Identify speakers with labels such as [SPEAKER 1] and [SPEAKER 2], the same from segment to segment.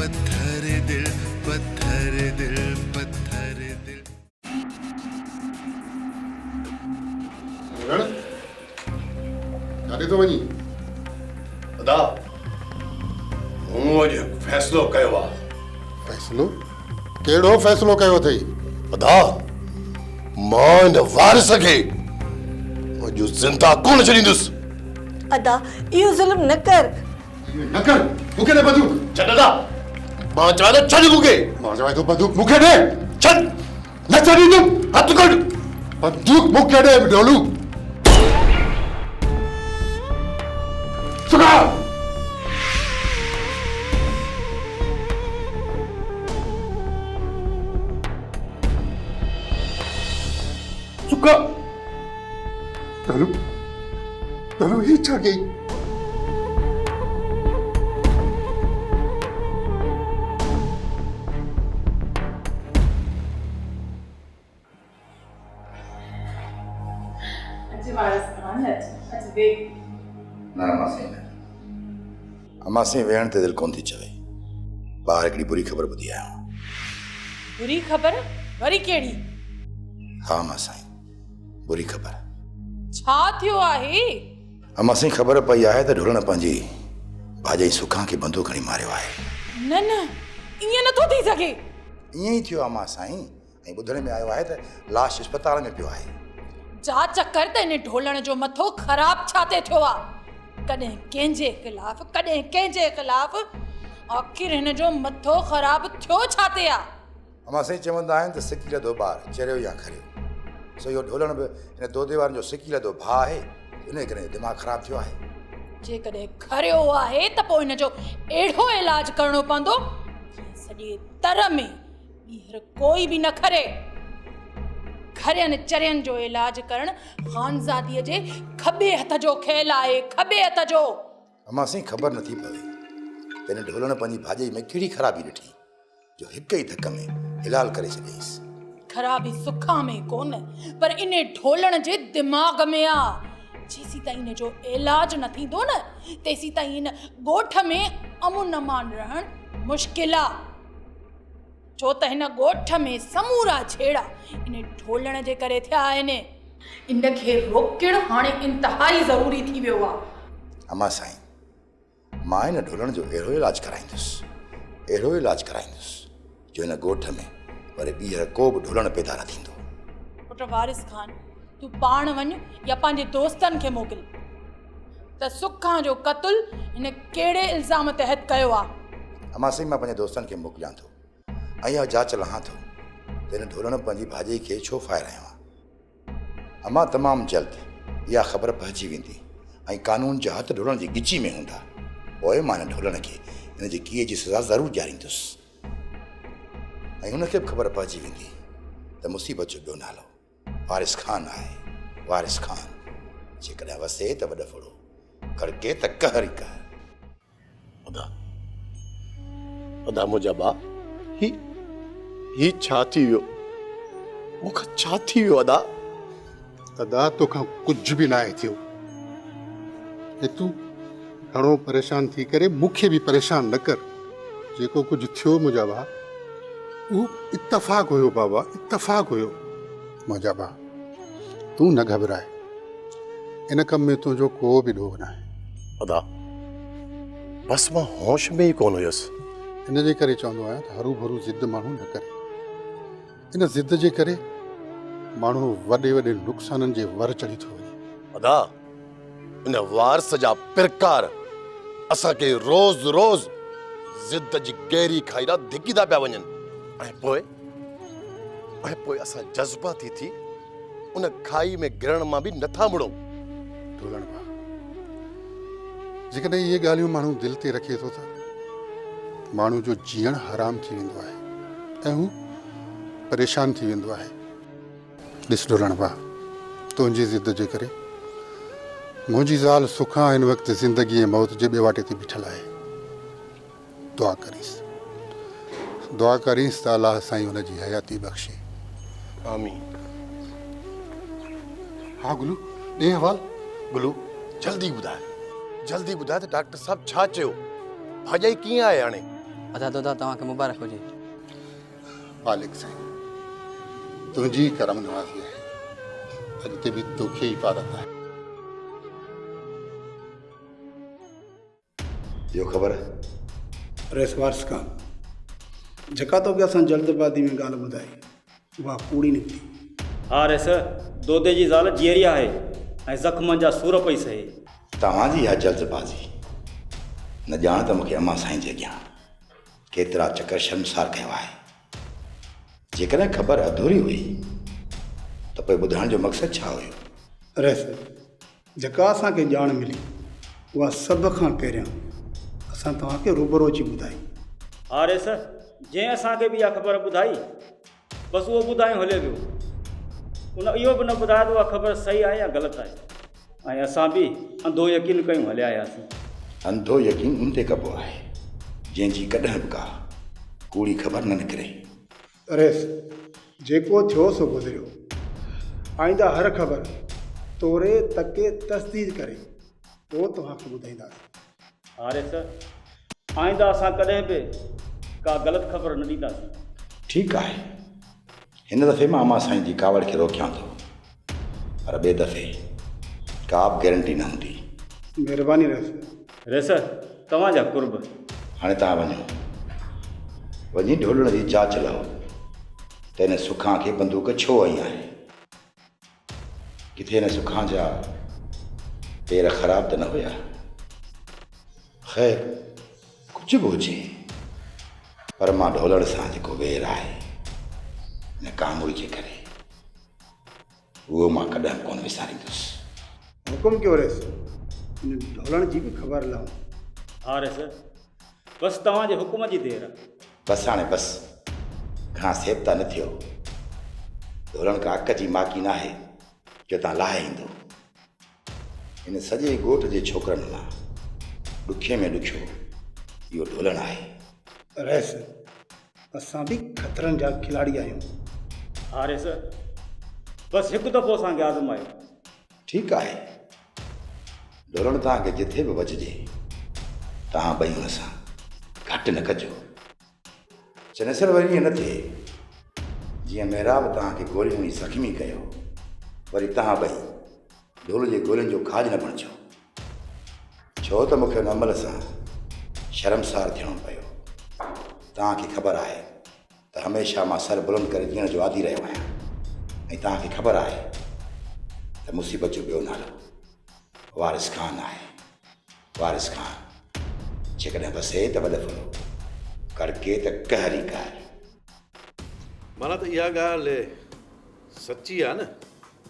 [SPEAKER 1] پٿر دل پٿر دل پٿر دل.
[SPEAKER 2] رڻ ڪاڏي ٿو وڃين؟
[SPEAKER 3] ادا مون اڄ هڪ فيصلو ڪيو آ.
[SPEAKER 2] فيصلو؟ ڪهڙو فيصلو ڪيو اٿئي؟
[SPEAKER 3] ادا مان ان وارث کي اڄ زنده ڪونه ڇڏيندس.
[SPEAKER 4] ادا اهو ظلم نه ڪر.
[SPEAKER 2] اهو نه ڪر. مون کي ڏي بندوق.
[SPEAKER 3] ڇڏ ادا. مان چوان ٿو ڇڏ مون کي.
[SPEAKER 2] مان چوان ٿو بندوق مون کي ڏي.
[SPEAKER 3] ڇڏ.
[SPEAKER 2] نه ڇڏيندم.
[SPEAKER 3] هٿ ڪڍ.
[SPEAKER 2] بندوق مون کي ڏي ڍولو. سگا. سگا. ڍولو. ڍولو هي ڇا ڪيئي؟
[SPEAKER 5] اچ وارث خان اچ اچ ويھ.
[SPEAKER 6] نه امان سائين نه. امان سائين ويهڻ تي دل ڪونه ٿي چوي. ٻاهر هڪڙي بري خبر ٻڌي آيو آهيان.
[SPEAKER 5] بري خبر؟ وري ڪهڙي؟
[SPEAKER 6] ها امان سائين بري خبر.
[SPEAKER 5] ڇا ٿيو آهي؟
[SPEAKER 6] امان سائين خبر پئي آهي ته ڍولڻ پنهنجي ڀاڄائي سکان کي بندوق هڻي ماريو آهي.
[SPEAKER 5] نه نه ائين نٿو ٿي سگهي.
[SPEAKER 6] ائين ئي ٿيو امان سائين ۽ ٻڌڻ ۾ آيو آهي ته لاش اسپتال ۾ پيو آهي.
[SPEAKER 5] جاچ ڪر ته ان ڍولڻ جو مٿو خراب ڇا تي ٿيو آ. ڪڏهن ڪنهن جي خلاف ڪڏهن ڪنهن جي خلاف آخر هن جو مٿو خراب ٿيو ڇا تي آ.
[SPEAKER 6] امان سائين چوندا آهن ته سڪي لڌو ٻار چريو يا کريو. سو اهو ڍولڻ به هن دودي وارن جو سڪي لڌو ڀاء آهي انهيء ڪري هن جو دماغ خراب ٿيو آهي.
[SPEAKER 5] جيڪڏهن کريو آهي ته پوء هن جو اهڙو علاج ڪرڻو پوندو جيئن سڄي تر ۾ ٻيهر ڪوئي به نه کري. کرين چرين جو علاج ڪرڻ خانزاديء جي کٻي هٿ جو کيل آهي، کٻي هٿ جو.
[SPEAKER 6] امان سائين خبر نٿي پوي ته هن ڍولڻ پنهنجي ڀاڄئي ۾ ڪهڙي خرابي ڏٺي جو هڪ ئي ڌڪ ۾ حلال ڪري ڇڏيائينس.
[SPEAKER 5] خرابي سکا ۾ ڪونه پر انهي ڍولڻ جي دماغ ۾ آ. جيسيتائين ان جو علاج نه ٿيندو نه تيسيتائين هن ڳوٺ ۾ امن امان رهڻ مشڪل آ. ڇو ته هن ڳوٺ ۾ سمورا جهيڙا ان ڍولڻ جي ڪري ٿيا آهن. ان کي روڪڻ هاڻي انتهائي ضروري ٿي ويو آهي.
[SPEAKER 6] امان سائين، مان ان ڍولڻ جو اهڙو علاج ڪرائيندس، اهڙو علاج ڪرائيندس جو هن ڳوٺ ۾ وري ٻيهر ڪو به ڍولڻ پيدا نه ٿيندو.
[SPEAKER 5] پٽ وارث خان، تون پاڻ وڃ يا پنهنجي دوستن کي موڪل ته سکان جو قتل هن ڪهڙي الزام تحت ڪيو آ.
[SPEAKER 6] امان سائين مان پنهنجي دوستن کي موڪليان ٿو ۽ اها جاچ لهان ٿو ته هن ڍولڻ پنهنجي ڀاڄئي کي ڇو فائر هنيو آ. امان تمام جلد اها خبر پئجي ويندي ۽ قانون جا هٿ ڍولڻ جي ڳچي ۾ هوندا. پوء مان هن ڍولڻ کي هن جي ڪيئي جي سزا ضرور ڏياريندس ۽ هن کي به خبر پئجي ويندي ته مصيبت جو ٻيو نالو وارث خان آهي، وارث خان جيڪڏهن وسي ته وڏ ڦڙو، ڪڙڪي ته قهر ئي قهر.
[SPEAKER 3] ادا، ادا منهنجا ڀاء، هي هي ڇا ٿي ويو؟ مون کان ڇا ٿي ويو ادا؟
[SPEAKER 2] ادا توکان ڪجهه به ناهي ٿيو ۽ تون گهڻو پريشان ٿي ڪري مون کي به پريشان نه ڪر. جيڪو ڪجهه ٿيو منهنجا ڀاء اهو اتفاق هيو بابا اتفاق هيو. منهنجا ڀاء تون نه گهٻراء ان ڪم ۾ تنهنجو ڪو به ڏوهه ناهي.
[SPEAKER 3] ادا بس مان هوش ۾ ئي ڪونه هيس.
[SPEAKER 2] ان جي ڪري چوندو آهيان ته هروڀرو ضد ماڻهو نه ڪري. ان ضد جي ڪري ماڻهو وڏي وڏي نقصانن جي ور چڙهي ٿو وڃي.
[SPEAKER 3] ادا ان وارث جا پرڪار اسان کي روز روز ضد جي گهري کائي ڏانهن ڌڪيندا پيا وڃن ۽ پوء ۽ پوء اسان جذباتي ٿي ان کائي ۾ گرڻ مان به نٿا مڙون.
[SPEAKER 2] ڍولڻ ڀاء جيڪڏهن اهي ڳالهيون ماڻهو دل تي رکي ٿو ته ماڻهو جو جيئڻ حرام ٿي ويندو آهي ۽ هو پريشان ٿي ويندو آهي. ڏس ڍولڻ ڀاء تنهنجي ضد جي ڪري منهنجي زال سکان هن وقت زندگي ۽ موت جي ٻيواٽي تي بيٺل آهي. دعا ڪرينس دعا ڪرينس ته الله سائين ان جي حياتي بخشي.
[SPEAKER 3] آمين.
[SPEAKER 2] ها گلو ڏي حوال.
[SPEAKER 3] گلو جلدي ٻڌاء جلدي ٻڌاء ته ڊاڪٽر صاحب ڇا چيو ڀاڄائي ڪيئن آهي هاڻي؟
[SPEAKER 7] ادا دودا توهان کي مبارڪ هجي.
[SPEAKER 2] مالڪ سائين تنهنجي ئي ڪرم نوازي آهي. اڳتي به توکي ئي پارت آهي.
[SPEAKER 6] اهو خبر.
[SPEAKER 8] رئيس وارث خان، جيڪا توکي اسان جلد بازي ۾ ڳالهه ٻڌائي، اها ڪوڙي نڪتي.
[SPEAKER 9] ها رئيس، دودي جي زال جيئري آهي ۽ زخمن جا سور پئي سهي.
[SPEAKER 6] توهان جي اها جلد بازي نه ڄاڻ ته مون کي امان سائين جي اڳيان ڪيترا چڪر شرمسار ڪيو آهي. جيڪڏهن خبر اڌوري هئي ته پوء ٻڌائڻ جو مقصد ڇا هيو؟
[SPEAKER 8] رئيس، جيڪا اسان کي ڄاڻ ملي، اها سڀ کان پهريان اسان توهان کي روبرو اچي ٻڌائي.
[SPEAKER 9] ها رئيس، جنهن اسان کي به اها خبر ٻڌائي، بس اهو ٻڌايون هليو ويو. ان اهو به نه ٻڌايو ته اها خبر صحيح آهي يا غلط آهي. ۽ اسان به انڌو يقين ڪيون هليا آياسين.
[SPEAKER 6] انڌو يقين ان تي ڪبو آهي، جنهن جي ڪڏهن به ڪا ڪوڙي خبر نه نڪري.
[SPEAKER 8] رئيس، جيڪو ٿيو سو گذريو. آئنده هر خبر توري تڪي تصديق ڪري پوء توهان کي ٻڌائينداسين.
[SPEAKER 9] ها رئيس، آئنده اسان ڪڏهن به ڪا غلط خبر نه ڏينداسين.
[SPEAKER 6] ٺيڪ آهي، هن دفعي مان امان سائين جي ڪاوڙ کي روڪيان ٿو، پر ٻئي دفعي ڪا به گئرنٽي نه هوندي.
[SPEAKER 8] مهرباني رئيس.
[SPEAKER 9] رئيس، توهان جا قرب.
[SPEAKER 6] هاڻي توهان وڃو. وڃي ڍولڻ جي جاچ لهو ته هن سکان کي بندوق ڇو هنئي آهي. ڪٿي هن سکان جا پير خراب ته نه هيا. خير ڪجهه به هجي پر مان ڍولڻ سان جيڪو وير آهي هن ڪاموري جي ڪري اهو مان ڪڏهن به ڪونه وساريندس.
[SPEAKER 8] حڪم ڪيو ريس، ان ڍولڻ جي به خبر لهون.
[SPEAKER 9] ها ريس، بس توهان جي حڪم جي دير.
[SPEAKER 6] بس هاڻي بس، گهڻا سيبتا نه ٿيو. ڍولڻ ڪا اڪ جي ماکي ناهي جو تان لاهي ايندو. هن سڄي ڳوٺ جي ڇوڪرن مان ڏکي ۾ ڏکيو اهو ڍولڻ آهي.
[SPEAKER 8] رئيس، اسان به خطرن جا کلاڙي آهيون.
[SPEAKER 9] ها رئيس، بس هڪ دفعو اسان کي آزمايو.
[SPEAKER 6] ٺيڪ آهي، ڍولڻ توهان کي جٿي به وجهجي، توهان ٻئي هن سان گهٽ نه ڪجو. چنيسر وري ائين نه ٿئي، جيئن محراب توهان کي گوليون هڻي زخمي ڪيو، وري توهان ٻئي ڍول جي گولين جو کاڄ نه بڻجو. ڇو ته مون کي ان عمل سان شرمسار ٿيڻو پيو. توهان کي خبر آهي ته هميشه مان سر بلند ڪري جيئڻ جو عادي رهيو آهيان ۽ توهان کي خبر آهي ته مصيبت جو ٻيو نالو وارث خان آهي. وارث خان جيڪڏهن وسي ته وڏ ڦرو، ڪڙڪي ته قهر ئي قهر.
[SPEAKER 10] معنيٰ ته اها ڳالهه سچي آهي نه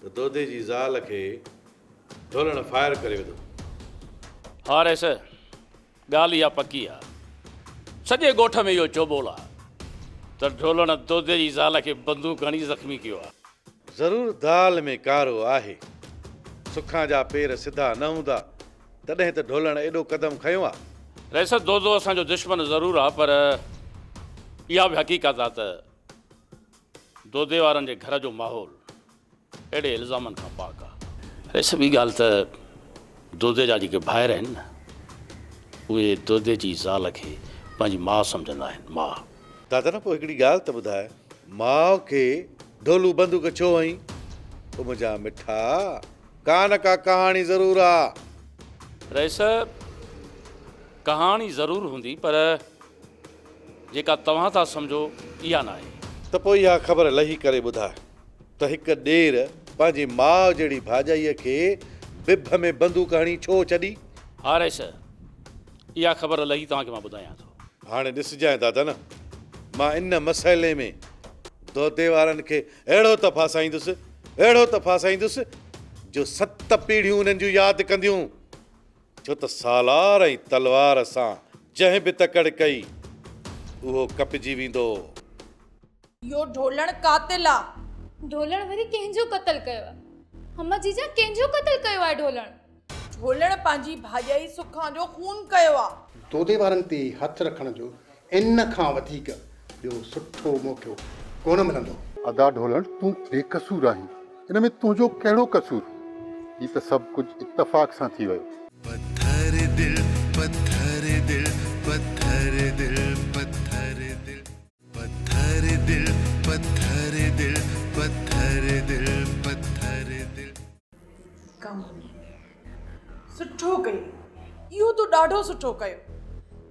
[SPEAKER 10] ته دودي جي زال کي ڍولڻ فائر ڪري وڌو.
[SPEAKER 11] ها رئيس، ڳالهه اها پڪي آ. سڄي ڳوٺ ۾ اهو چوٻول آ ته ڍولڻ دودي جي زال کي بندوق هڻي زخمي ڪيو آ.
[SPEAKER 10] ضرور دال ۾ ڪارو آهي. سکان جا پير سڌا نه هوندا، تڏهن ته ڍولڻ ايڏو قدم کنيو آ.
[SPEAKER 11] رئيس، دودو اسان جو دشمن ضرور آ، پر اها به حقيقت آ ته دودي وارن جي گهر جو ماحول اهڙي الزامن کان پاڪ آ. رئيس ٻي ڳالهه ته دودي جا جيڪي ڀائر آهن نه اهي دودي جي زال کي پنهنجي ماء سمجهندا آهن، ماء.
[SPEAKER 10] دادا نه پوء هڪڙي ڳالهه ته ٻڌاء ماء کي ڍولو بندوق ڇو هنئي؟ او منهنجا مٺا ڪا نه ڪا ڪهاڻي ضرور آ.
[SPEAKER 11] رئيس ڪهاڻي ضرور هوندي پر جيڪا توهان ٿا سمجهو اها ناهي.
[SPEAKER 10] ته پوء اها خبر لهي ڪري ٻڌاء ته هڪ ڏير پنهنجي ماء جهڙي ڀاڄائيء کي بڀ ۾ بندوق هڻي ڇو ڇڏي؟
[SPEAKER 11] ها رئيس، اها خبر لهي توهان کي مان ٻڌايان ٿو.
[SPEAKER 10] هاڻي ڏسجانء دادا نه، مان ان مسئلي ۾ دودي وارن کي اهڙو ته ڦاسائيندس، اهڙو ته ڦاسائيندس جو ست پيڙهيون انهن جون ياد ڪنديون. ڇو ته سالار ۽ تلوار سان جنهن به تڪڙ ڪئي، اهو ڪپجي ويندو.
[SPEAKER 5] اهو ڍولڻ قاتل آ.
[SPEAKER 12] ڍولڻ وري ڪنهن جو قتل ڪيو آ؟ اما جيجا ڪنهن جو قتل ڪيو آهي ڍولڻ؟
[SPEAKER 5] ڍولڻ پنهنجي ڀاڄائي سکان جو خون ڪيو آ.
[SPEAKER 2] دودي وارن تي هٿ رکڻ جو ان کان وڌيڪ ٻيو سٺو موقعو ڪونه ملندو. ادا ڍولڻ تون بي قصور آهين ان ۾ تنهنجو ڪهڙو قصور هي ته سڀ ڪجهه اتفاق سان ٿي ويو.
[SPEAKER 1] پٿر دل پٿر دل. पत्थर दिल पत्थर दिल पत्थर दिल पत्थर दिल पत्थर दिल पत्थर दिल।
[SPEAKER 5] ڪم سٺو ڪيئي. اهو تو ڏاڍو سٺو ڪيو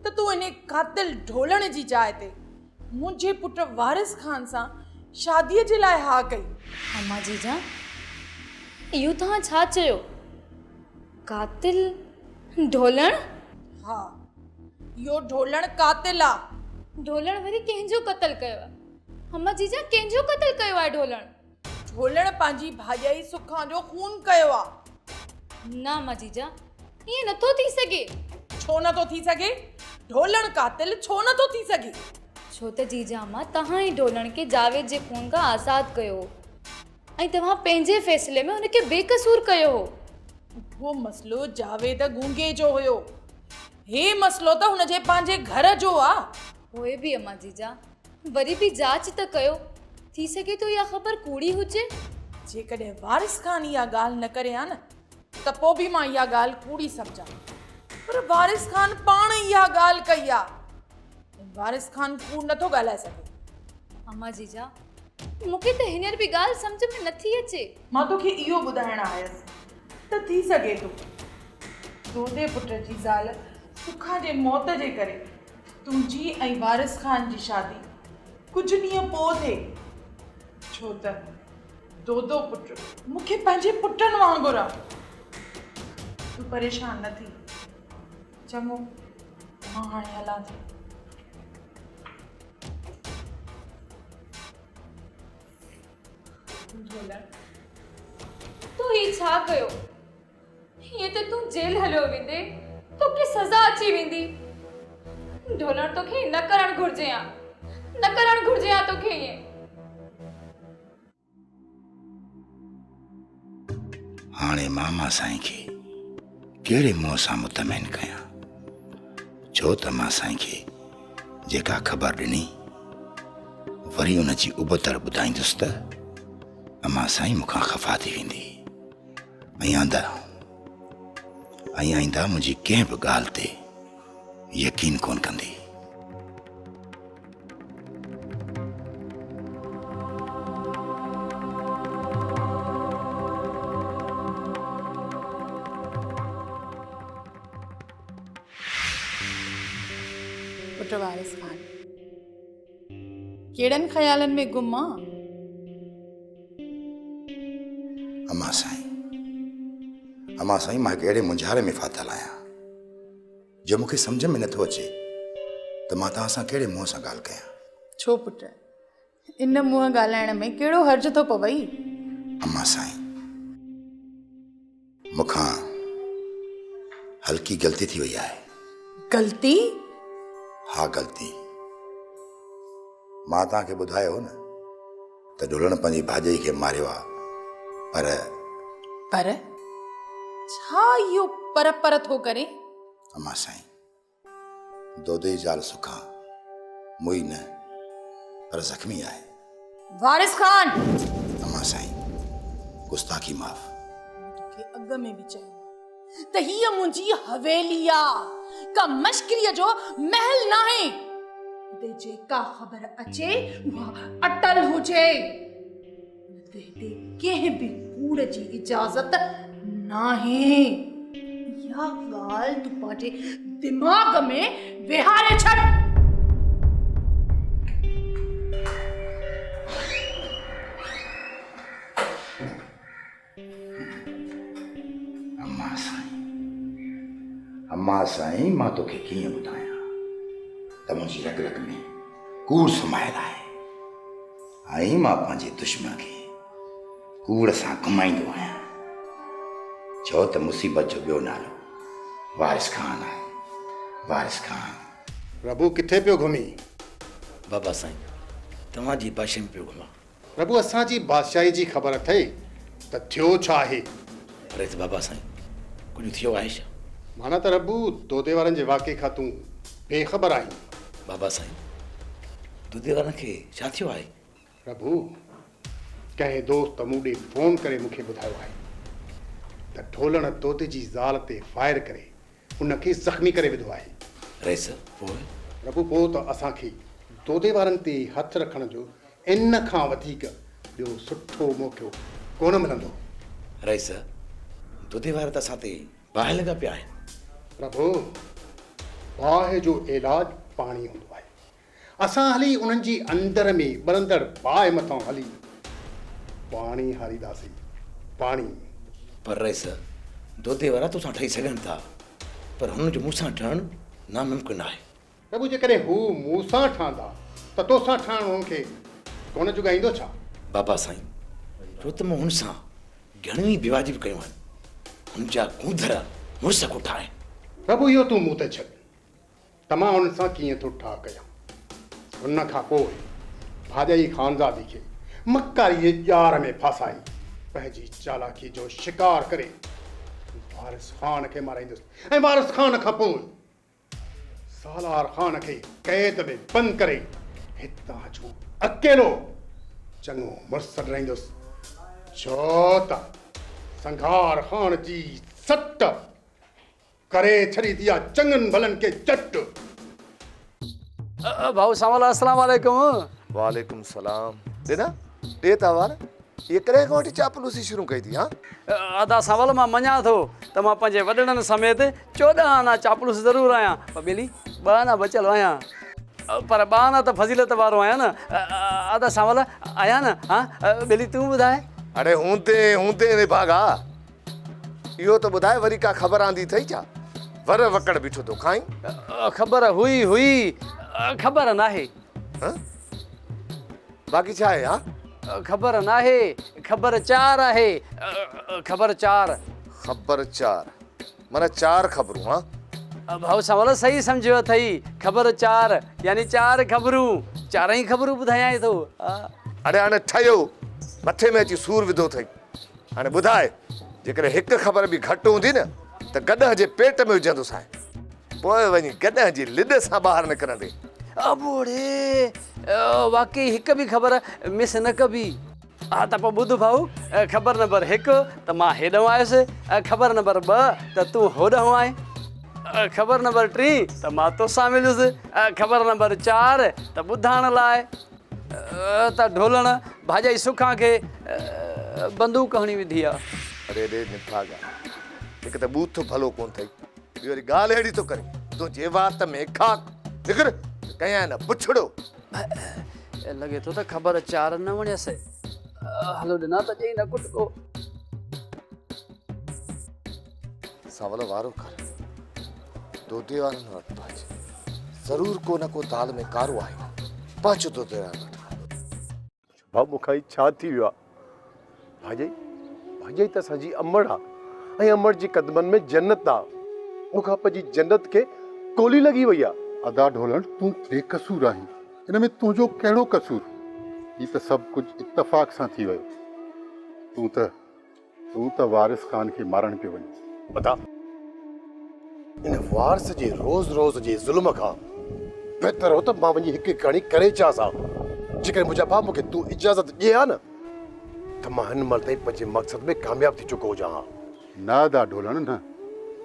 [SPEAKER 5] ته تون انهي قاتل ڍولڻ جي جاء تي منهنجي پٽ وارث خان سان شاديء جي لاء ها ڪئي.
[SPEAKER 12] اما جيجان، اهو توهان ڇا چيو؟ قاتل ڍولڻ؟
[SPEAKER 5] ها، اهو ڍولڻ قاتل آ.
[SPEAKER 12] ڍولڻ وري ڪنهن جو قتل ڪيو آ؟ اما جيجان، ڪنهن جو قتل ڪيو آهي ڍولڻ؟
[SPEAKER 5] ڍولڻ پنهنجي ڀاڄائي سکان جو خون ڪيو آ.
[SPEAKER 12] نه اما جيجا، ائين نٿو ٿي سگهي.
[SPEAKER 5] ڇو نٿو ٿي سگهي؟ ڍولڻ قاتل ڇو نٿو ٿي سگهي؟
[SPEAKER 12] ڇو ته جيجا اما توهان ئي ڍولڻ کي جاويد جي خون کان آزاد ڪيو هو ۽ توهان پنهنجي فيصلي ۾ هن کي بي قصور ڪيو هو.
[SPEAKER 5] اهو مسئلو جاويد گونگي جو هيو. هي مسئلو ته هن جي پنهنجي گهر جو آ.
[SPEAKER 12] پوء به اما جيجا وري به جاچ ته ڪيو، ٿي سگهي ٿو اها خبر ڪوڙي هجي.
[SPEAKER 5] جيڪڏهن وارث خان اها ڳالهه نه ڪري ها نه ته پوء به مان اها ڳالهه ڪوڙي سمجهان پر وارث خان پاڻ اها ڳالهه ڪئي آ ۽ وارث خان ڪوڙ نٿو ڳالهائي سگهي.
[SPEAKER 12] اما جيجا مون کي ته هينئر به ڳالهه سمجهه ۾ نٿي اچي.
[SPEAKER 5] مان توکي اهو ٻڌائڻ آيس ته ٿي سگهي ٿو دودي پٽ جي زال سکا جي موت جي ڪري تنهنجي ۽ وارث خان جي شادي ڪجهه ڏينهن پوء ٿئي، ڇو ته دودو پٽ مون کي پنهنجي پٽن وانگر آ. تون پريشان نه ٿي. چڱو، مان هاڻي هلان ٿي. ڍولڻ،
[SPEAKER 12] تو هي ڇا ڪيو؟ هيئن ته تون جيل هليو ويندين، توکي سزا اچي ويندي. ڍولڻ توکي ائين نه ڪرڻ گهرجي ها، نه ڪرڻ گهرجي ها توکي ائين.
[SPEAKER 6] هاڻي ماما سائين کي ڪهڙي منهن سان مطمئن ڪيان، ڇو ته مان سائين کي جيڪا خبر ڏني، وري ان جي ابتڙ ٻڌائيندس ته امان سائين مون کان خفا ٿي ويندي. ۽ آندا ۽ آئنده منهنجي ڪنهن به ڳالهه تي يقين ڪونه ڪندي.
[SPEAKER 5] پٽ وارث خان ڪهڙن خيالن ۾ گم آن؟
[SPEAKER 6] امان سائين، امان سائين مان هڪ اهڙي مونجهاري ۾ ڦاٿل آهيان جو مون کي سمجهه ۾ نٿو اچي ته مان توهان سان ڪهڙي منهن سان ڳالهه ڪيان.
[SPEAKER 5] ڇو پٽ، ان منهن ڳالهائڻ ۾ ڪهڙو حرج ٿو پوئي؟
[SPEAKER 6] امان سائين، مون کان هلڪي غلطي ٿي وئي آهي.
[SPEAKER 5] غلطي؟
[SPEAKER 6] ها غلطي. مان توهان کي ٻڌايو هو نه ته ڍولڻ پنهنجي ڀاڄائي کي ماريو آهي پر.
[SPEAKER 5] پر؟ ڇا اهو پر پر ٿو ڪرين؟
[SPEAKER 6] امان سائين، دودي جي زال سکان موئي نه پر زخمي آهي.
[SPEAKER 5] وارث خان!
[SPEAKER 6] امان سائين، گستاخي معاف.
[SPEAKER 5] مون توکي اڳ ۾ به چيو آهي ته هيء منهنجي حويلي آ، ڪا مشڪريء جو محل ناهي. هتي جيڪا خبر اچي اها اٽل هجي. نه ته هتي ڪنهن به ڪوڙ جي اجازت ناهي. اها ڳالهه تون پنهنجي دماغ ۾ ويهاري ڇڏ.
[SPEAKER 6] اما سائين، اما سائين مان توکي ڪيئن ٻڌايان ته منهنجي رڳ رڳ ۾ ڪوڙ سمايل آهي. ۽ مان پنهنجي دشمن کي ڪوڙ سان گهمائيندو آهيان، ڇو ته مصيبت جو ٻيو نالو وارث خان آهي، وارث خان.
[SPEAKER 8] ربو ڪٿي پيو گهمين؟
[SPEAKER 7] بابا سائين، توهان جي بادشاهي ۾ پيو گهمان.
[SPEAKER 2] ربو اسان جي بادشاهي جي خبر اٿئي ته ٿيو ڇا آهي؟
[SPEAKER 7] پر ته بابا سائين، ڪجهه ٿيو آهي ڇا؟
[SPEAKER 2] معنيٰ ته ربو دودي وارن جي واقعي کان تون بي خبر آهين.
[SPEAKER 7] بابا سائين، دودي وارن کي ڇا ٿيو آهي؟
[SPEAKER 2] پرڀو، ڪنهن دوست مون ڏي فون ڪري مون کي ٻڌايو آهي ته ڍولڻ دودي جي زال تي فائر ڪري ان کي زخمي ڪري وڌو آهي.
[SPEAKER 7] رئيس، پوء؟
[SPEAKER 8] ربو، پوء ته اسان کي دودي وارن تي هٿ رکڻ جو ان کان وڌيڪ ٻيو سٺو موقعو ڪونه ملندو.
[SPEAKER 7] رئيس، دودي وارا ته اسان تي باهه لڳا پيا آهن.
[SPEAKER 8] ربو، باهه جو علاج پاڻي هوندو آهي. اسان هلي انهن جي اندر ۾ ٻرندڙ باهه مٿان هلي پاڻي هارينداسين، پاڻي.
[SPEAKER 7] پر رئيس، دودي وارا توسان ٺهي سگهن ٿا، پر هنن جو مون سان ٺهڻ ناممڪن آهي.
[SPEAKER 8] پرڀو جيڪڏهن هو مون سان ٺهندا ته توسان ٺهڻ هن کي ڪونه جڳائيندو ڇا؟
[SPEAKER 7] بابا سائين، ڇو ته مون هن سان گهڻيون ئي بيواجبيون ڪيون آهن. هن جا گونڌر مڙس ڪٺا آهن.
[SPEAKER 8] پرڀو اهو تون مون تي ڇڏ ته مان هن سان ڪيئن ٿو ٺاهه ڪيان. ان کان پوء ڀاڄائي خانزادي کي مڪاري جي ڄار ۾ ڦاسائي پنهنجي چالاڪي جو شڪار ڪري وارث خان کي مارائيندس ۽ وارث خان کان پوء سالار خان کي قيد ۾ بند ڪري هتان جو اڪيلو چڱو مڙس سڏرائيندس، ڇو ته سنگهار خان جي سٽ ڪري ڇڏيندي آ چڱن ڀلن کي چٽ.
[SPEAKER 13] ڀائو سانول السلام عليڪم.
[SPEAKER 14] وعليڪم السلام ڏنا ڏي ته احوال. اهي ڪڏهن کان وٺي چاپلوسي شروع ڪئي ٿي هان؟
[SPEAKER 13] ادا سانول مان مڃان ٿو ته مان پنهنجي وڏڙن سميت 14 آنا چاپلوس ضرور آهيان پر ٻيلي ٻه آنا بچيل آهيان پر ٻه آنا ته فضيلت وارو آهيان نه ادا سانول آهيان نه هان ٻيلي تون ٻڌاء.
[SPEAKER 14] اڙي هوندين هوندين نڀاڳا اهو ته ٻڌاء وري ڪا خبر آندي اٿئي ڇا؟ ور وڪڙ بيٺو ٿو کائين.
[SPEAKER 13] خبر هئي هئي خبر ناهي.
[SPEAKER 14] هان؟ باقي ڇا آهي ها؟
[SPEAKER 13] خبر ناهي، خبر چار آهي، خبر چار.
[SPEAKER 14] خبر چار، معنيٰ چار خبرون ها؟
[SPEAKER 13] ڀائو سانول صحيح سمجهيو اٿئي، خبر چار يعني چار خبرون، چارئي خبرون ٻڌايانء ٿو.
[SPEAKER 14] اڙي هاڻي ٺهيو، مٿي ۾ اچي سور وڌو اٿئي. هاڻي ٻڌاء، جيڪڏهن هڪ خبر به گهٽ هوندي نه ته گڏهه جي پيٽ ۾ وجهندوسانء. پوء وڃي گڏهه جي لڏ سان ٻاهر نڪرندي.
[SPEAKER 13] ابوڙي! واقعي هڪ به خبر مس نه ڪبي. ها ته پوء ٻڌ ڀائو، خبر نمبر هڪ ته مان هيڏانهن آيس، خبر نمبر ٻه ته تون هوڏانهن آئين، خبر نمبر ٽي ته مان توسان مليس، خبر نمبر چار ته ٻڌائڻ لاء ته ڍولڻ ڀاڄائي سکان کي بندوق هڻي وڌي آ.
[SPEAKER 14] اڙي ڙي نڀاڳا، هڪ ته ٻوٿ ڀلو ڪونه اٿئي، ٻي وري ڳالهه اهڙي ٿو ڪرين، تنهنجي وات ۾ خاڪ نڪر ته ڪيانء نه بڇڙو.
[SPEAKER 13] لڳي ٿو ته خبر چار نه وڻيس. هلو ڏنا ته ڏئي نه ڪٽڪو.
[SPEAKER 14] سانول وارو ڪر، دودي وارن وٽ پهچ، ضرور ڪو نه ڪو دال ۾ ڪارو آهي، پهچ دودي وارن وٽ.
[SPEAKER 3] ڀاء مون کان هي ڇا ٿي ويو آ؟ ڀاڄائي، ڀاڄائي ته اسان جي امڙ آ ۽ امڙ جي قدمن ۾ جنت آ. مون کان پنهنجي جنت کي گولي لڳي وئي آ.
[SPEAKER 2] ادا ڍولڻ تون بي قصور آهين، ان ۾ تنهنجو ڪهڙو قصور؟ هي ته سڀ ڪجهه اتفاق سان ٿي ويو. تون ته تون ته وارث خان کي مارڻ پيو وڃين.
[SPEAKER 3] ادا ان وارث جي روز روز جي ظلم کان بهتر هو ته مان وڃي هڪ هڪ ڪهاڻي ڪري اچانس ها. جيڪڏهن منهنجا ڀاء مون کي تون اجازت ڏين ها نه ته مان هن مهل تائين پنهنجي مقصد ۾ ڪامياب ٿي چڪو هجان ها.
[SPEAKER 2] نه ادا ڍولڻ نه.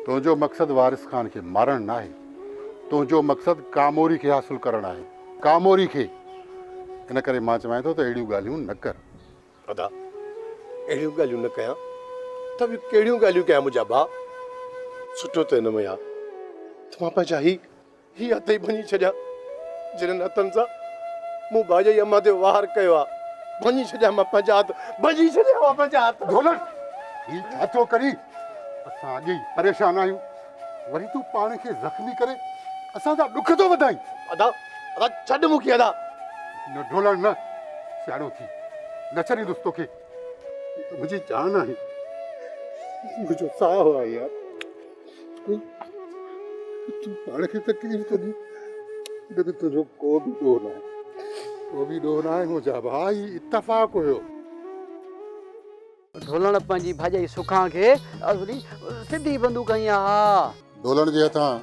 [SPEAKER 2] تنهنجو مقصد وارث خان کي مارڻ ناهي. تنهنجو مقصد ڪاموري کي حاصل ڪرڻ آهي. ڪاموري کي. ان ڪري مان چوانء ٿو ته اهڙيون ڳالهيون نه ڪر.
[SPEAKER 3] ادا اهڙيون ڳالهيون نه ڪيان ته ٻيون ڪهڙيون ڳالهيون ڪيان منهنجا ڀاء. سٺو ته ان ۾ آ ته مان پنهنجا هي هي هٿ ئي ڀڃي ڇڏيان جنھن هٿن سان مون ڀاڄائي امان تي وار ڪيو آ. ڀڃي ڇڏيان مان پنهنجا هٿ، ڀڃي ڇڏيان مان پنهنجا هٿ.
[SPEAKER 2] ڍولڻ هي ڇا ٿو ڪرين؟ اسان اڳي ئي پريشان آهيون وري تون پاڻ کي زخمي ڪري اسان جا ڏک ٿو وڌائين.
[SPEAKER 3] ادا ادا ڇڏ مون کي ادا.
[SPEAKER 2] نه ڍولڻ نه، سياڻو ٿي، نه ڇڏيندس توکي. تون ته منهنجي جان آهين، منهنجو ساهه آهين يار. تون پاڻ کي تڪليف ٿو ڏين، ان ۾ تنهنجو ڪو به ڏوهه ناهي. ڪو به ڏوهه ناهي منهنجا ڀاء، هي اتفاق هيو.
[SPEAKER 13] ڍولڻ پنهنجي ڀاڄائي سکان کي اصلي سڌي بندوق هنئي آ ها.
[SPEAKER 2] ڍولڻ جي هٿان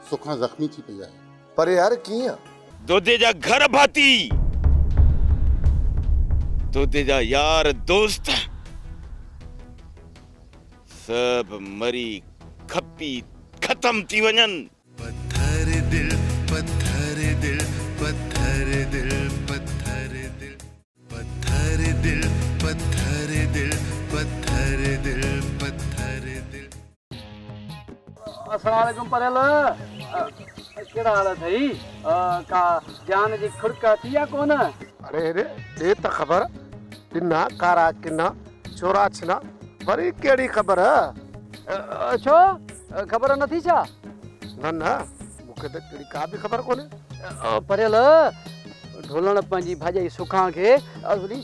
[SPEAKER 2] سکان زخمي ٿي پئي آهي.
[SPEAKER 14] پر يار ڪيئن؟
[SPEAKER 15] دودي جا گهر ڀاتي، دودي جا يار دوست سڀ مري کپي ختم ٿي وڃن.
[SPEAKER 1] پٿر पत्थर दिल पत्थर दिल पत्थर दिल पत्थर दिल पत्थर दिल पत्थर दिल पत्थर दिल।
[SPEAKER 13] अस्सलाम वालेकुम परल, कहिड़ा हाल अथई? का जान जी खुड़क थी या कोन?
[SPEAKER 14] अरे रे, ॾे त ख़बर, ॾिना कारा किना चोरा छिना, वरी कहिड़ी ख़बर?
[SPEAKER 13] छो ख़बर नथी छा?
[SPEAKER 14] न न, मूंखे त कहिड़ी का बि ख़बर कोन्हे।
[SPEAKER 13] परल, ढोलण पंहिंजी भाॼाई सुखां खे असली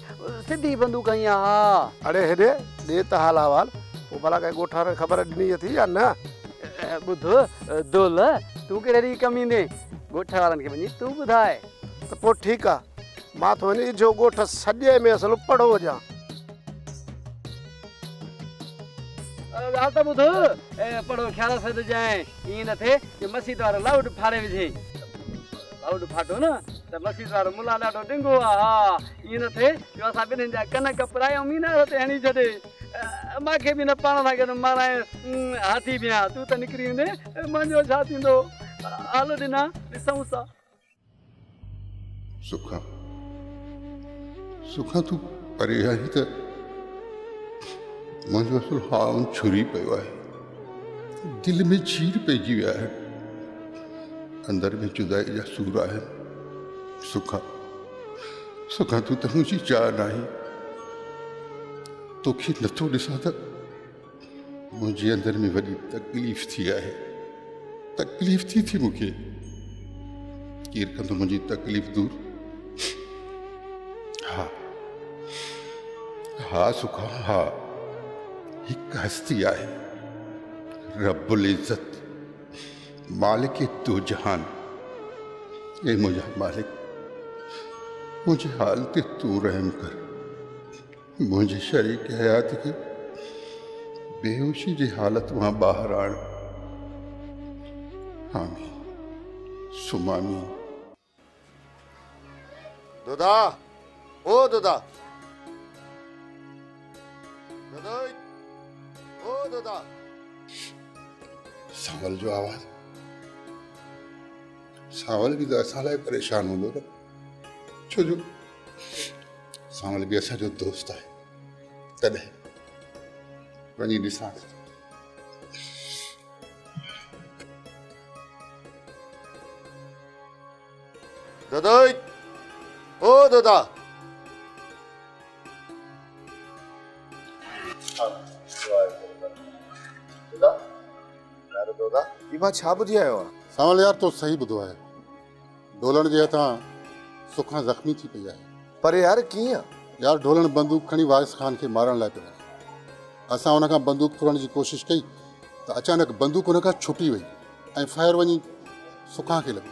[SPEAKER 13] सिधी बंदूक हई आहे। हा।
[SPEAKER 14] अड़े हेॾे ॾे त हाल अहिवाल, पोइ भला कंहिं ॻोठ वारे ख़बर ॾिनी अथई या न?
[SPEAKER 13] ॿुध दोल, तूं कहिड़े ॾींहुं कमु ईंदे? ॻोठ वारनि खे वञी तूं ॿुधाए।
[SPEAKER 14] त पोइ ठीकु आहे, मां थो वञी इजो ॻोठ सॼे में असुलु पढ़ो हुजां।
[SPEAKER 13] ॻाल्हि त ॿुध, पढ़ो ख़्याल सां ॾिजांइ, ईअं न थिए जो मसीत वारो लाउड फाड़े विझे। लाउड फाटो न त मसीत वारो मुला ॾाढो ॾिंगो आहे। हा, ईअं न थिए जो असां ॿिन्हिनि जा कन कपराए ऐं मीनार ते हणी छॾे। मूंखे बि न पाण सां गॾु माराए हाथी बि आहियां, तूं त निकिरी वेंदे, मुंहिंजो छा थींदो? हाल ॾिना ॾिसूं था।
[SPEAKER 2] सुखा, सुखा, तूं परे आहीं त मुंहिंजो असुलु हाव छुरी पियो आहे, दिलि में चीर पइजी विया आहिनि, अंदरि में जुदाई जा सूर आहिनि। सुखा, सुखा, तूं त मुंहिंजी जान आहीं, तोखे नथो ॾिसां त मुंहिंजे अंदरि में वॾी तकलीफ़ थी आहे, तकलीफ़ थी थी मूंखे। केरु कंदो मुंहिंजी तकलीफ़ दूर? हा हा सुखा, हा, हिकु हस्ती आहे, रबुल इज़त, मालिक दो जहान। ए मुंहिंजा मालिक, मुंहिंजे हाल ते तूं रहम कर, मुंहिंजे शरीक हयात खे बेहोशी जी हालत मां ॿाहिरि आण। आमीन सुमामीन।
[SPEAKER 14] दुदा, ओ दुदा, दुदा, ओ दुदा।
[SPEAKER 2] सांवल जो आवाज़, सांवल बि त असां लाइ परेशान हूंदो न, छो जो सांवल बि असांजो दोस्त आहे। तॾहिं वञी ॾिसां।
[SPEAKER 14] दुदा, ओ दुदा। दुदा, यार दुदा, ही मां छा ॿुधी आयो आहियां?
[SPEAKER 2] सांवल यार, तो सही ॿुधो आहे, ढोलण जे हथां सुखां ज़ख़्मी थी पई आहे।
[SPEAKER 14] पर यार कीअं?
[SPEAKER 2] यार ढोलण बंदूक खणी वारिस खान खे मारण लाइ पियो वञे। असां हुन खां बंदूक फुरण जी कोशिशि कई त अचानक बंदूक हुन खां छुटी वई ऐं फायर वञी सुखां खे लॻी।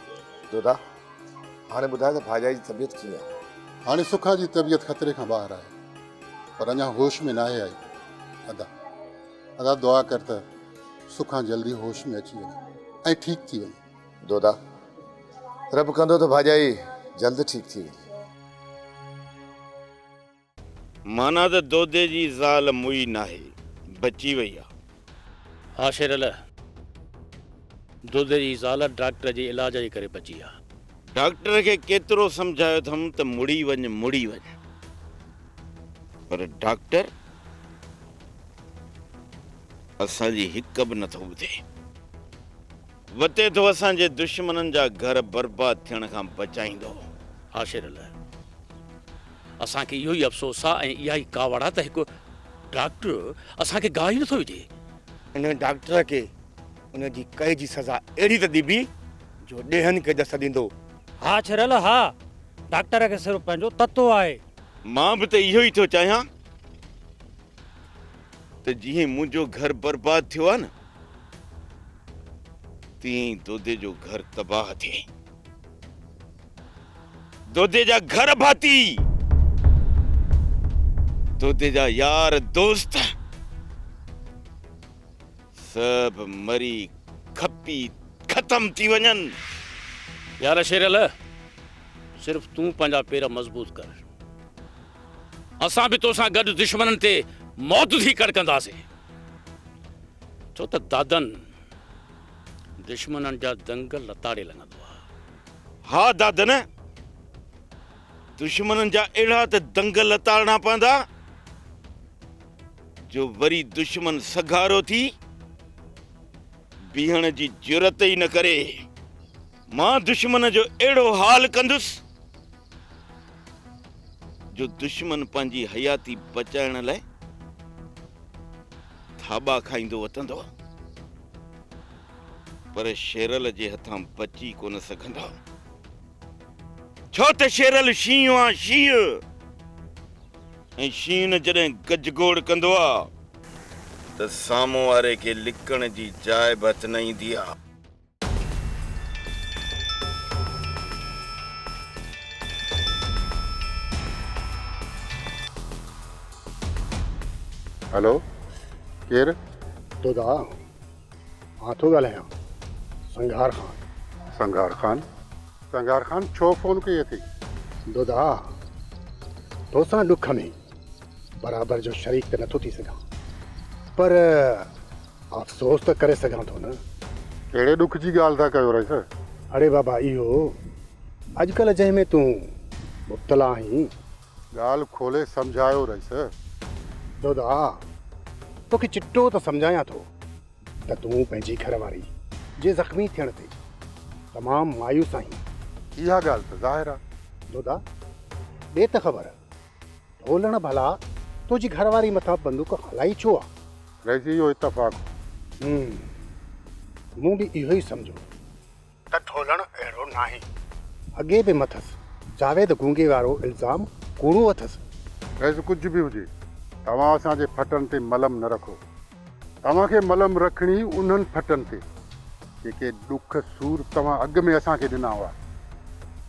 [SPEAKER 14] दुदा, हाणे ॿुधाए त भाॼाई जी तबियत कीअं आहे?
[SPEAKER 2] हाणे सुखां जी तबियत ख़तरे खां ॿाहिरि आहे, पर अञा होश में नाहे आई। अदा, अदा दुआ कर त सुखां जल्दी होश में अची वञे ऐं ठीकु थी वञे।
[SPEAKER 14] दुदा, रब कंदो त भाॼाई जल्द ठीकु थी वेंदी।
[SPEAKER 15] माना त दोदे जी ज़ाल मुई नाहे, बची वई आहे।
[SPEAKER 11] हा शेरल, दोदे जी ज़ाल डॉक्टर जे इलाज जे करे बची आहे।
[SPEAKER 15] डॉक्टर खे केतिरो सम्झायो अथमि त मुड़ी वञ, मुड़ी वञ, पर डॉक्टर असांजी हिक बि नथो ॿुधे। वते थो असांजे दुश्मननि जा घर बर्बाद थियण खां बचाईंदो।
[SPEAKER 11] हा शेरल, असांखे इहो ई अफ़सोस आहे ऐं इहा ई कावड़ आहे त हिकु डॉक्टर असांखे गाह ई नथो विझे।
[SPEAKER 16] इन डॉक्टर खे उनजी कई जी सज़ा अहिड़ी त ॾिबी जो ॾेहनि खे ॾस ॾींदो।
[SPEAKER 9] हा छरल, हा, डॉक्टर खे सिर्फ़ु पंहिंजो तत्व आहे।
[SPEAKER 15] मां बि त इहो ई थो चाहियां त जीअं मुंहिंजो घर बर्बाद थियो आहे न, तीअं ई दोदे जो घर तबाह थिए। दोदे जा घर भाती, दोदे जा यार दोस्त सभु मरी खपी ख़तम थी वञनि।
[SPEAKER 11] यार शेरल, सिर्फ़ तूं पंहिंजा पेर मज़बूत कर, असां बि तोसां गॾु दुश्मननि ते मौत थी कड़कंदासीं। छो त दादन दुश्मननि जा दंग लताड़े लॻंदो आहे।
[SPEAKER 15] ها دادن، دشمنن جا اهڙا ته دنگ لتاڙڻا پوندا جو وري دشمن سگهارو ٿي بيهڻ جي جرئت ئي نه ڪري. مان دشمن جو اهڙو حال ڪندس جو دشمن پنهنجي حياتي بچائڻ لاء ٿاٻا کائيندو وتندو. پر شيرل جي هٿان بچي ڪونه سگهندا. ڇو ته شيرل شينهن آ شينهن ۽ شينهن جڏهن گجگوڙ ڪندو آ ته سامهون واري کي لڪڻ جي جاء به هٿ نه ايندي آ.
[SPEAKER 2] هلو ڪير؟
[SPEAKER 8] دودا مان ٿو ڳالهايان سنگهار خان.
[SPEAKER 2] سنگهار خان؟ سنگهار خان ڇو فون ڪئي اٿئي؟
[SPEAKER 8] دودا توسان ڏک ۾ برابر جو شريڪ ته نٿو ٿي سگهان پر افسوس ته ڪري سگهان ٿو نه.
[SPEAKER 2] ڪهڙي ڏک جي ڳالهه ٿا ڪيو رئيس؟
[SPEAKER 8] اڙي بابا اهو اڄڪلهه جنهن ۾ تون مبتلا آهين.
[SPEAKER 2] ڳالهه کولي سمجهايو رئيس.
[SPEAKER 8] دودا توکي چٽو ته سمجهايان ٿو ته تون پنهنجي گهر واري جي زخمي ٿيڻ تي تمام مايوس آهين.
[SPEAKER 2] اها ڳالهه ته ظاهر آ.
[SPEAKER 8] دودا ڏي ته خبر ڍولڻ ڀلا تنهنجي گهر واري مٿان بندوق هلائي ڇو آ؟
[SPEAKER 2] رئيس اهو اتفاق هو.
[SPEAKER 8] هم مون به اهو ئي سمجهيو. ته ڍولڻ اهڙو ناهي. اڳي به مٿس جاويد گونگي وارو الزام ڪوڙو اٿس.
[SPEAKER 2] رئيس ڪجهه به هجي توهان اسان جي ڦٽن تي ملم نه رکو. توهان کي ملم رکڻي انهن ڦٽن تي جيڪي ڏک سور توهان اڳ ۾ اسان کي ڏنا هئا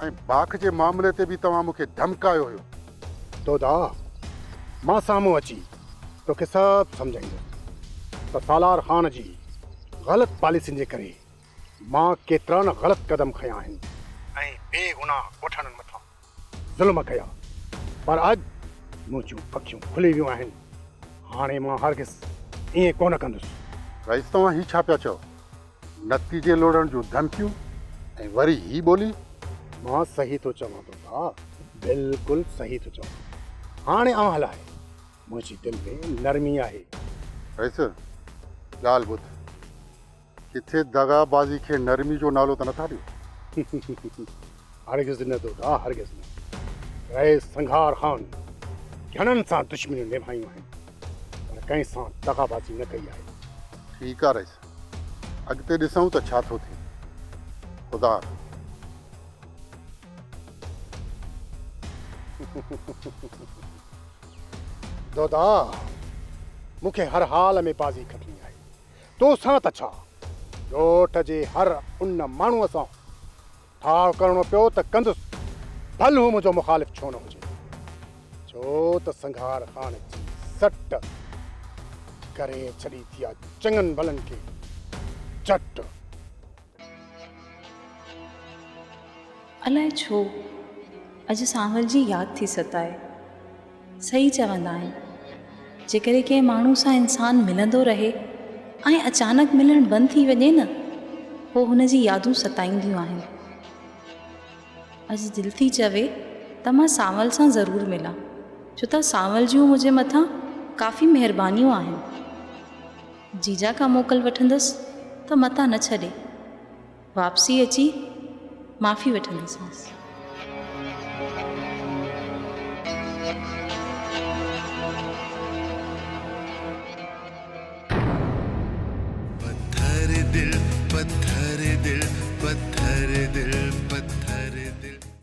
[SPEAKER 2] ۽ باک جي معاملي تي به توهان مون کي ڌمڪايو هيو.
[SPEAKER 8] دودا مان سامهون اچي توکي سڀ سمجهائيندس ته سالار خان جي غلط پاليسين جي ڪري مان ڪيترا نه غلط قدم کنيا آهن ۽ بي گناهه ڳوٺاڻن مٿان ظلم ڪيا پر اڄ منهنجون اکيون کلي ويون آهن هاڻي مان هرگز ائين ڪونه ڪندس.
[SPEAKER 2] رئيس توهان هي ڇا پيا چئو؟ نتيجي لوڙڻ جون ڌمڪيون ۽ وري هي ٻولي؟
[SPEAKER 8] مان صحيح ٿو چوان دودا بلڪل صحيح ٿو چوان. هاڻي اوهان لاء منهنجي دل ۾ نرمي آهي.
[SPEAKER 2] رئيس ڳالهه ٻڌ. ڪٿي دغا بازي کي نرمي جو نالو ته نٿا ڏيو؟
[SPEAKER 8] هرگز نه دودا هرگز نه. رئيس سنگهار خان گهڻن سان دشمنيون نڀايون آهن پر ڪنهن سان دغا بازي نه ڪئي آهي.
[SPEAKER 2] ٺيڪ آ رئيس اڳتي ڏسون ته ڇا ٿو ٿئي. خدا حافظ.
[SPEAKER 8] دودا مون کي هر حال ۾ بازي کٽڻي آهي. تو سان ته ڇا، ڳوٺ جي هر ان ماڻهوء سان ٺاهه ڪرڻو پيو ته ڪندس، ڀل هو منهنجو مخالف ڇو نه هجي. ڇو ته سنگهار خان جي سٽ ڪري ڇڏي ٿي آ چڱن ڀلن کي چٽ.
[SPEAKER 17] الائي ڇو اڄ سانول جي ياد ٿي ستائي. صحيح چوندا آهن جيڪڏهن ڪنهن ماڻهو سان انسان ملندو رهي ۽ اچانڪ ملڻ بند ٿي وڃي نه پوء هن جي يادون ستائينديون آهن. اڄ دل ٿي چوي ته مان سانول سان ضرور ملان ڇو ته سانول جون منهنجي مٿان ڪافي مهربانيون آهن. جيجا کان موڪل وٺندس ته متان نه ڇڏي. واپسي اچي معافي وٺنديسانس.
[SPEAKER 1] پٿر دل پٿر دل پٿر دل پٿر دل.